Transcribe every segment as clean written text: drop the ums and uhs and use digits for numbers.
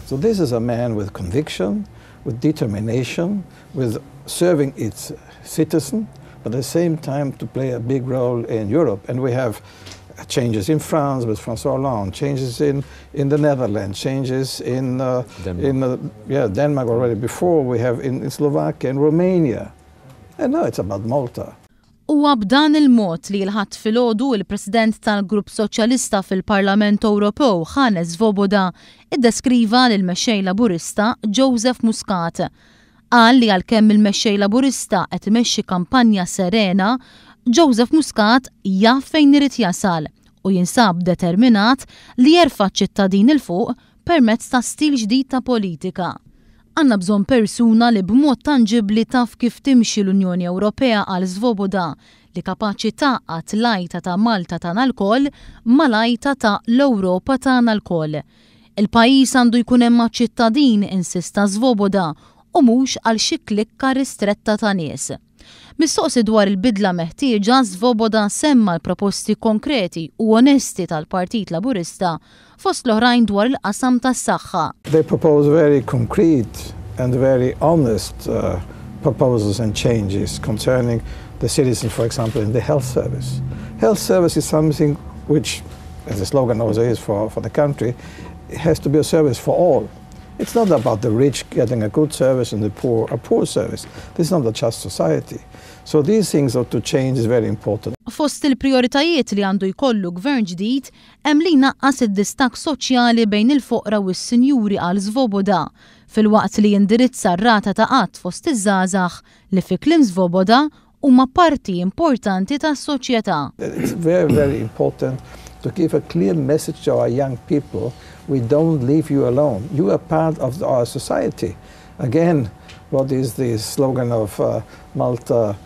So this is a man with conviction, with determination, with serving its citizen, but at the same time to play a big role in Europe. And we have changes in France with François Hollande, changes in the Netherlands, changes Denmark. In, yeah, Denmark already before, we have in Slovakia and Romania. And now it's about Malta. Huwa b'dan il-mod li l-Ħadd filgħodu il-President tal-Grupp Soċjalista fil-Parlament Ewropew Hannes Svoboda iddeskriva lil mexxej Laburista Joseph Muscat. Qal li għalkemm il-mexxej Laburista qed imexxi kampanja serena, Joseph Muscat jaf fejn irid jasal u jinsab determinat li jerfa' ċittadin 'il fuq permezz ta' stil ġdid ta' politika. Għandna bżonn persuna li b'mod tangibli taf kif timxi l-Unjoni Ewropea, qal Svoboda, li kapaċi tgħaqqad l-għajta ta' Malta tagħna lkoll mal-għajta ta' l-Ewropa tagħna lkoll. Il-pajjiż għandu jkun hemm ċittadin, insista Svoboda, u mhux għal xi klikka ristretta ta' nies. Mistoqsi dwar il-bidla meħtieġa, Svoboda semma l-proposti konkreti u onesti tal-Partit Laburista, fost l-oħrajn dwar il-qasam tas-saħħa. They propose very concrete and very honest proposals and changes concerning the citizens, for example, in the health service. Health service is something which, as the slogan also is for the country, it has to be a service for all. It's not about the rich getting a good service and the poor a poor service. This is not a just society. So these things are to change is very important. Fost il-prioritajiet li għandu jkollu gvern ġdid hemm li jnaqqas id-distak soċjali bejn il-foqra u s-sinjuri, qal Svoboda, filwaqt li jindirizza r-rata ta' qgħad fost iż-żgħażagħ li fi kliem Svoboda huma parti importanti tas-soċjetà. It's very, very important to give a clear message to our young people. We don't leave you alone. You are part of our society. Again, what is the slogan of Malta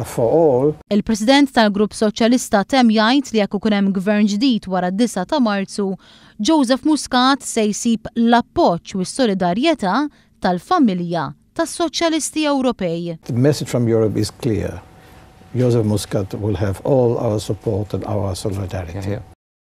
for All? Il-President tal-Grupp Soċjalista temm jgħid li jekk ikun hemm gvern ġdid wara d-9 ta' Marzu, Joseph Muscat se jsib l-appoġġ u s-solidarjetà tal-familja tas-Soċjalisti Ewropej. The message from Europe is clear. Joseph Muscat will have all our support and our solidarity. Yeah.